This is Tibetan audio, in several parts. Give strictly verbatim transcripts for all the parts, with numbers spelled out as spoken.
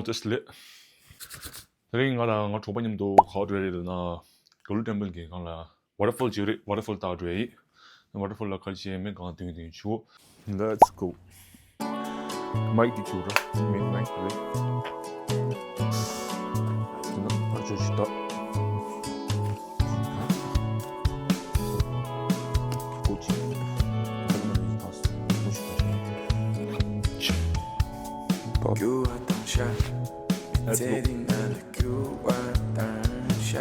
བཀྲ་ཤིས་བདེ་ལེགས། དེ་རིང་ང་དང་ང་གྲོགས་པོ་མཉམ་དུ་ག་པར་འགྲོ་ཡ་རེད་ལབ་ན། ག་ལུ་ཊེམ་པལ་གྱི་སྒང་ལ་ཝ་ཊར་ཕོལ་ཅིག་ཡོད་རེད། ཝ་ཊར་ཕོལ་ལྟ་ག་འགྲོ་ཡ་ཡིན། ཝ་ཊར་ཕོལ་ལ་ག་རེ་བྱེད་ཡ་མེད། གང་དུས་དུས་ཆུ། Let's go. མའིཀ་དེ་ཆུ་ར། མིན་མའིཀ་རེད། དེ་ན་ཨ་ཅོ་ཞིག་ད། ཀོ་ཅི། ཁ་ལ་མ་རེད་ད། ཀོ་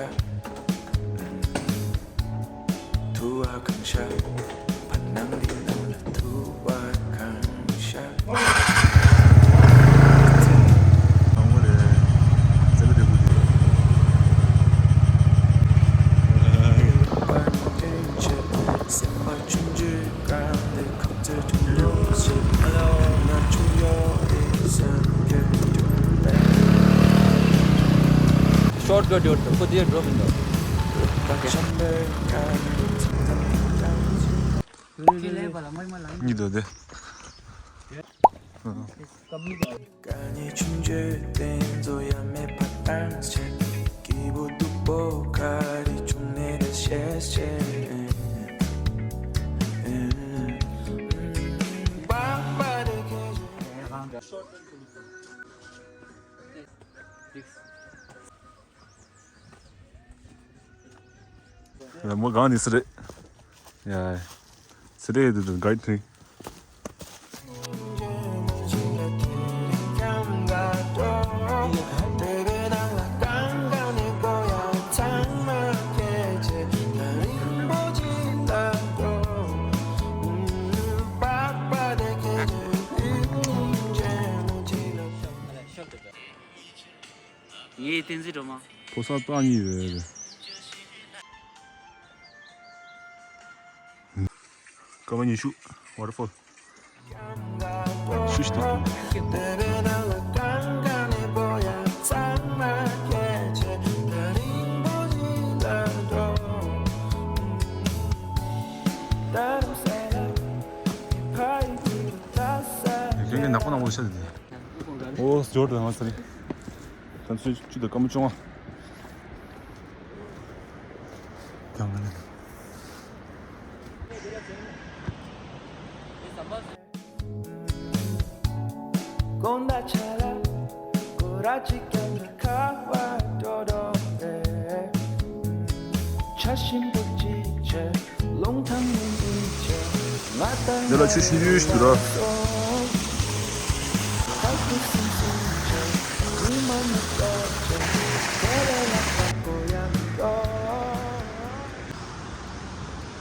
ཅི་ད་ཅི། Let's go. ཤོར་ཊི་ཀཊ་ཡོད་དོ། ཁོ་དེ་འགྲོ་མི་འདུག་གཉིས་འདུག་དེ། ལ་མོ་གང་ནས་སི་རེད། ཡ། སི་རེད་དུ་དུ་གའི་ཐི། ངའི་བསྟན་འཛིན་སྒྲོལ་མ། ཕོ་གསར་རྟགས་གཉིས་རེད། སྐར་མ་ཉི་ཤུ། ཝ་ཊར་ཕོལ། ཤུ་ཤི་དང་། ཁྱོད་ཀྱི་ནག་པོ་ནག་པོ་ཤ་དེ། ཨོ་ཇོར་དང་ང་ཚ་རེད། ཁྱོད་ཚོས་ཅི་དང་སྐར་མ་བཅོ་ལྔ། ཀྱང་ང་ནི། འདི་ལ་ཆུ་ཤིན་ཏུ་ཞིག་འདུག་ར།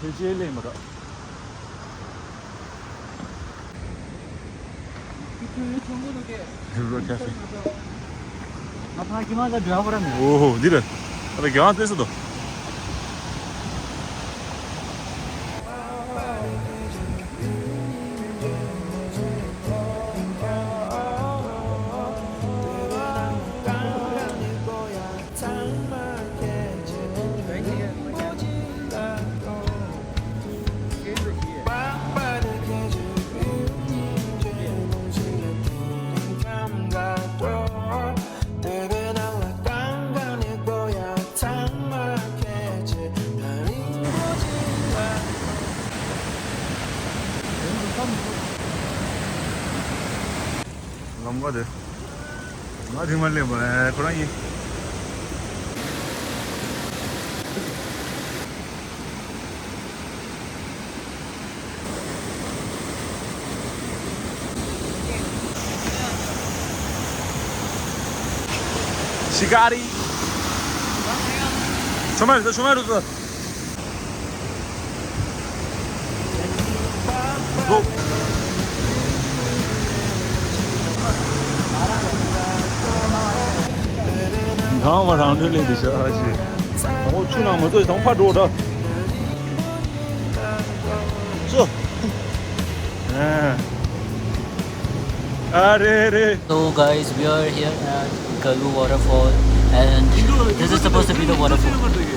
ཕལ་ཆེར་ལེན་མ་ར། ཨོ་ཧོ་འདི་རེད། ཨ་རེ་གྱང་ལྟས་སུ་དོ། ལམ་ཀ་དེ། ང་དེ་མ་སླེབས་པ་ཁོ་རང་ཡིན། ཤི་ཀ་རི། ཆོ་མ་རུ་ཆོ་མ་རུ། ནང་མ་རང་འདྲེ་ལས་འདི་ཤ་ཞེ། ཨོ་ཆུ་ནང་མ་ཚོས་དང་ཕ་འགྲོ་འདྲ། ཚོ། ཨ་རེ་རེ། So guys, we are here at Galu waterfall and this is supposed to be the waterfall.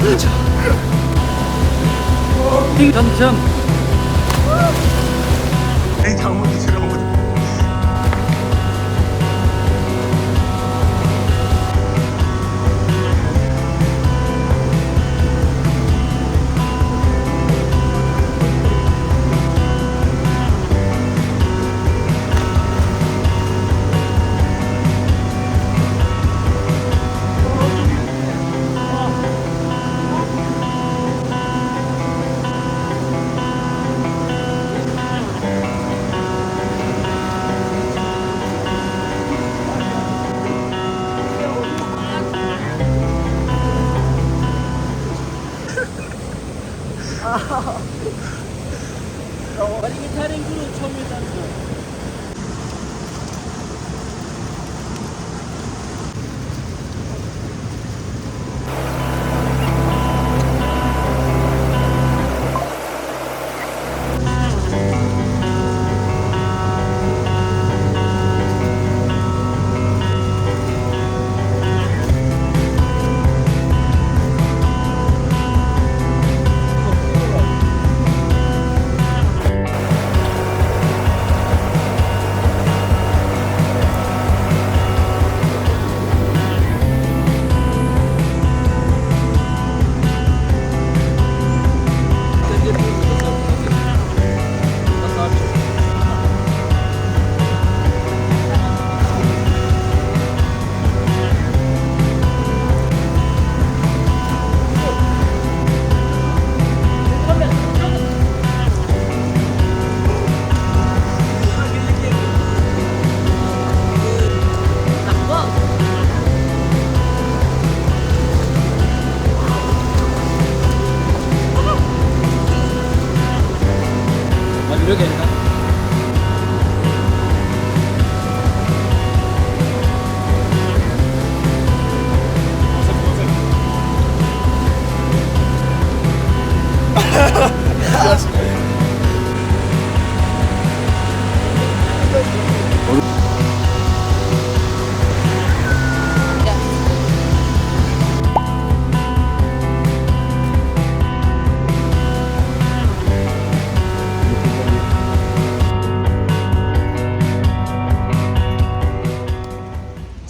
ཏིང་འཇམ་འཇམ། ཏིང་འཇམ་མོ་འདི་ཕྱིར་འོང་།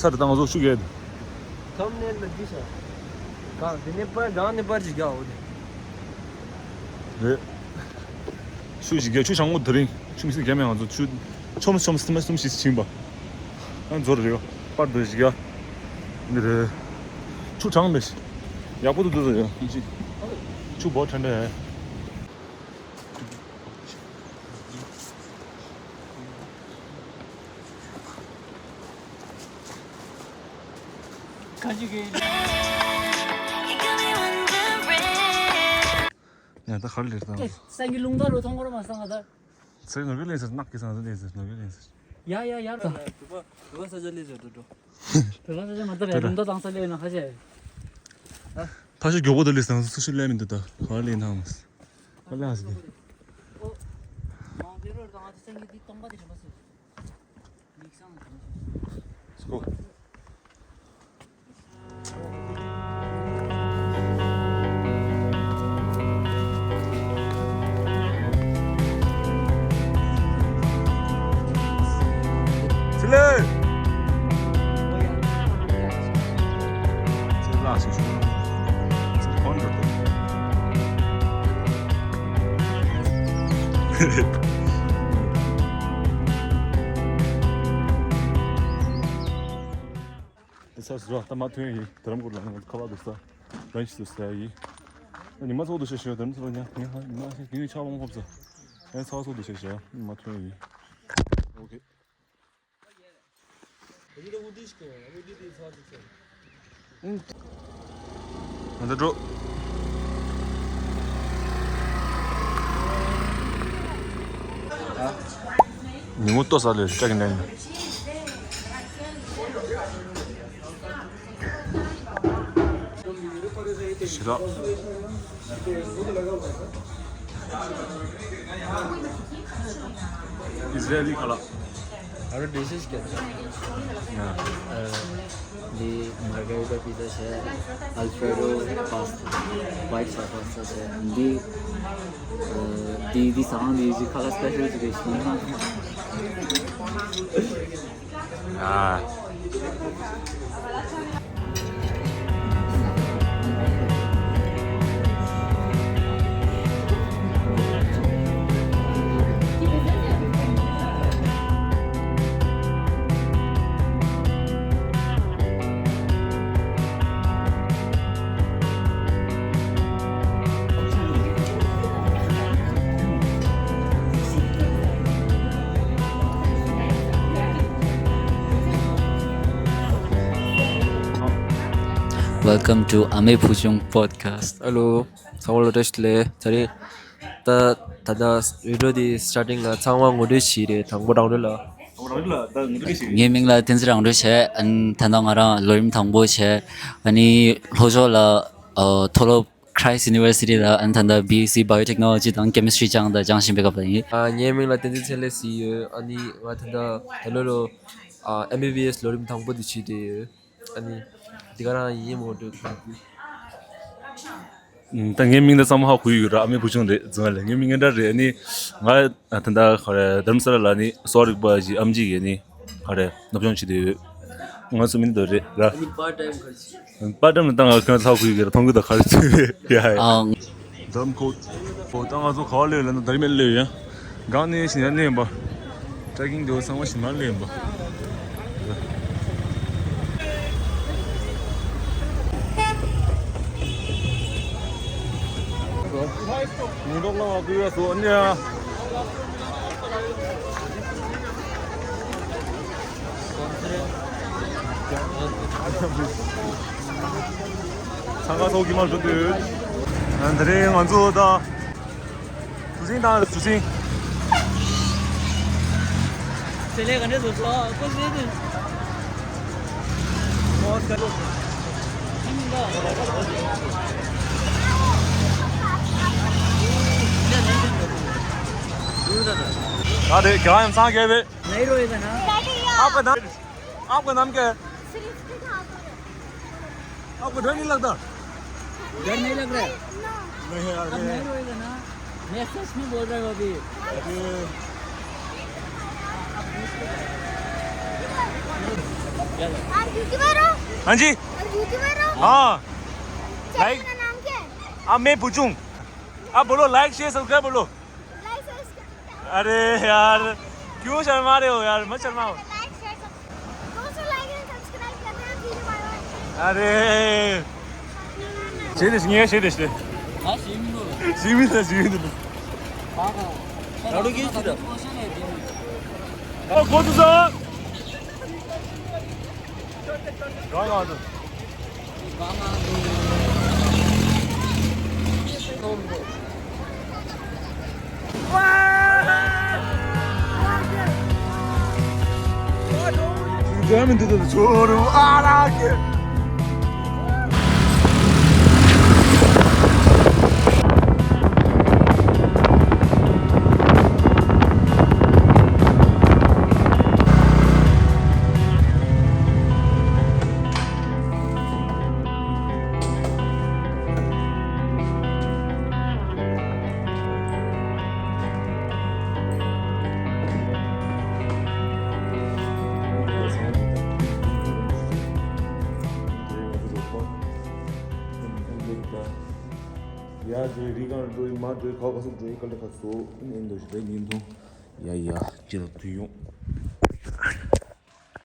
ཚར་དང་བཟོ་ཤུགས་ཡོད། ཐམ་ནེལ་ལ་འདི་ཤ། གང་དེ་ནས་པར་གང་ནས་པར་ཅིག་རྒྱག་འོ་དེ། རེད། ཤུགས་ཤིག་རྒྱག་ཆུ་བྱང་མོ་དེ་རིང་ཆུ་མི་སྲིད་རྒྱ་མེད་ང་ཚོ་ཆུ་ཆོམ་ཆོམ་སི་མ་སུམ་ཞིག་ཕྱིན་པ། ཨ་མཛོ་རེ་རེ་པར་དུ་ཞིག་ཡ། འདི་རེད། ཆུ་གྲང་མེད་ཤི། ཡག་པོ་འདུག་འདུག་ཡ་ཡིན་ཅི། ཆུ་བོ་ཁྲ་འདྲ་ཡ། ཁ་ཅིག་གིས། ཡ་ད་ག་རེ་ལེར་དང་། སང་གི་ལུང་ད་རུ་ཐོང་གོ་ར་མ་སང་ང་ད། ཚེ་ནོར་བུ་ལེན་ཟེར་ནག་གི་སང་ཟེར་ལེན་ཟེར་ནོར་བུ་ལེན་ཟེར། ཡ་ཡ་ཡ་ད། བུ་བ་བུ་བ་ས་ཆ་ལེན་ཟེར་འགྲོ་འགྲོ། བུ་བ་ས་ཆ་མ་ད་རེ་ལུང་ད་དང་ས་ལེན་ན་ཧ་ཅེ། ཐ་ཤི་མགྱོགས་པོ་ད་ལེན་སང་སུ་ཤི་ལེན་མི་འདུག་ད་ག་རེ་ལེན་ཐང་མ་སི། ག་ལེན་ཧ་སི་གི། ཨོ། མང་དེ་རོ་དང་ང་ཚོ་སང་གི་འདི་སྟོང་པ་དེ་རེད་མ་སི། Let's go. ས་སུ་ད་མ་ཐོན་ཡིན། དེ་རམ་ཀུར་ལ་ང་ཁ་བ་དུ་ས་རན་ཞིག་ཏུ་ས་ཡིན། ཉི་མ་ཚོགས་དུ་ཤ་ཤོད་དམ་ཚོགས་ཉ་ཉ་ཉི་མ་ཤ་ཉི་ཆ་བོང་ཧོབ་ས་ཡང་ཚ་ཚོགས་དུ་ཤ་ཤ་ཉི་མ་ཐོན་ཡིན། ཨོ་ཁེ། ང་ཚོ་འགྲོ། ཉིན་མོ་ལྟོ་ཟ་ལེ་སྐྲ་གི་ནས། ཞི་རག་ཨིས་ར་ཨེལ་ལི་ཁ་ལག Order dishes क्या था? हाँ। अ, འདི་མར་ག་རི་ཊ་པི་ཛ་བྱས། ཨལ་ཕྲེ་ཌོ་པཱ་སི་ཊ། ཝའིཊ་སོ་སི་པཱ་སི་ཊ་བྱས། འདི་ཨ་འདི་འདི་ཟ་ཁང་འདི་ཅིག་ཁ་ཁ་སི་པེ་ཤལ་ཅིག་རེད་ཤི། ཨ། Welcome to ཨ་མའི་བུ་ཆུང་པོ་ཌི་ཁ་སི་ཊི། ཧེ་ལོ། ཚང་མ་ལ་བཀྲ་ཤིས་བདེ་ལེགས། ད་རེས་ད་ད་ལྟ་བི་ཌི་ཡོ་འདི་སི་ཊར་ཊིང་ལ་ཚང་མ་ངོ་སྤྲོད་བྱས་རེད། དང་པོ་རང་ལུས་ལ། ངའི་མིང་ལ་བསྟན་འཛིན་རང་གྲོལ་བྱས། ཨ་ནི་ད་ལྟ་ང་རང་ལོ་རིམ་དང་པོ་བྱས། ཨ་ནི་ལྷོ་ཕྱོགས་ལ་ཨ་མཐོ་སློབ་Christ University ལ་ཨ་ནི་ད་ལྟ་བི་ཨེས་སི་Biotechnology དང་Chemistry སྦྱང་དང་སྦྱང་བཞིན་པའི་སྐབས་ལ་ཡིན། ཨ། ངའི་མིང་ལ་བསྟན་འཛིན་ཚེ་ལེགས་ཟེར་ཡོད། ཨ་ནི་ང་ད་ལྟ་ད་ལོ་ལོ་ཨ་ཨེམ་བི་བི་ཨེས་ལོ་རིམ་དང་པོ་དེ་བྱས་བསྡད་ཡོད། ཨ་ནི་འདི་ག་རང་ཡིན་མོ་འགྲོ། ད་ངའི་མིང་འདི་ཚང་མ་ཧ་གོ་ཡོད་ར། ཨ་མའི་བུ་ཆུང་རེད་ཟེར་བ་ལས། ངའི་མིང་ཨེ་འདྲ་རེད། ཨ་ནི་ང་ད་ལྟ་ག་རེ་དྷ་རམ་ས་ལ་ལ་ནི་གསོ་བ་རིག་པ་ཞིག་ཨེམ་ཆི་ཡི་ནི་ག་རེ་སློབ་སྦྱོང་བྱེད་དུ་ཡོད། ང་ཚོ་མི་འདི་འདྲ་རེད་ར། ཨ་ནི་པར་ཊ་ཡིམ་ག་རེ་བྱེད། པར་ཊ་ཡིམ་ད་ང་ཁྱོད་ཚོ་ཧ་གོ་ཡོད་ར། མཐོང་གི་ད་ག་རེ་བྱེད་ཡ་ཡ། ཨང་། འདམ་ཁོ། ཨོ་ད་ང་ཚོ་ག་བ་སླེབས་ལབ་ན་དར་མེད་སླེབས་ཡ། སྒང་ནས་ཞིང་ཆ་གནས་ཡིན་པ། ཊེ་རེ་ཀིང་དེ་ཚང་མ་ཞིང་ཁར་སླེབས་ཡིན་པ། ཉིན་རྟོག་ལ་བ་ཀུ་ཡ་སོ་ཨ་ནི་ཡ། འཚང་ཁ་ཚོགས་ཀྱི་མ་བཟོ་དུས། ད་རེས་ང་ཚོ་ད། ཟུར་ཟིང་དང་ཟུར་ཟིང་། ཟེར་ལས་ག་འདྲ་བཟོ་ལོ་ཀོ་ཟེར་དུས། ད་དེ་ག་ཡང་ཚང་གས་པས། नहीं रोएगा ना। आपका नाम, आपका नाम क्या है? आपको डर नहीं लगता? डर नहीं लग रहा है? नहीं यार, अब नहीं रोएगा ना। मैं सच में बोल रहा हूँ अभी। अरे। आप यूट्यूबर हो? हाँ जी। आप यूट्यूबर हो? हाँ। चैनल का नाम क्या है? अब मैं पूछूं। आप बोलो, लाइक शेयर सब्सक्राइब बोलो। अरे यार, क्यों शर्मा रहे हो यार, मत शर्माओ। अरे। ཞེ་དེ་ངས་ཞེ་དེ་ཞེ། ཞེ་མི་ལ་ཞེ་མི་ལ། ཨ་གོ་ཏུ་ས། རང་ང་དུ། ཡར་འགྲོ་ཡི། རི་སྒང་འགྲོ་ཡི། མར་འགྲོ་ཡི། ག་ག་སུ་འགྲོ་ཡི། ག་ལེ་ག་སོ་ཨིན་འདུག་ཞེ་དྲག་ཉིན་ཐུང་། ཡ་ཡ། ཅི་ལ་དུས་ཡོང་།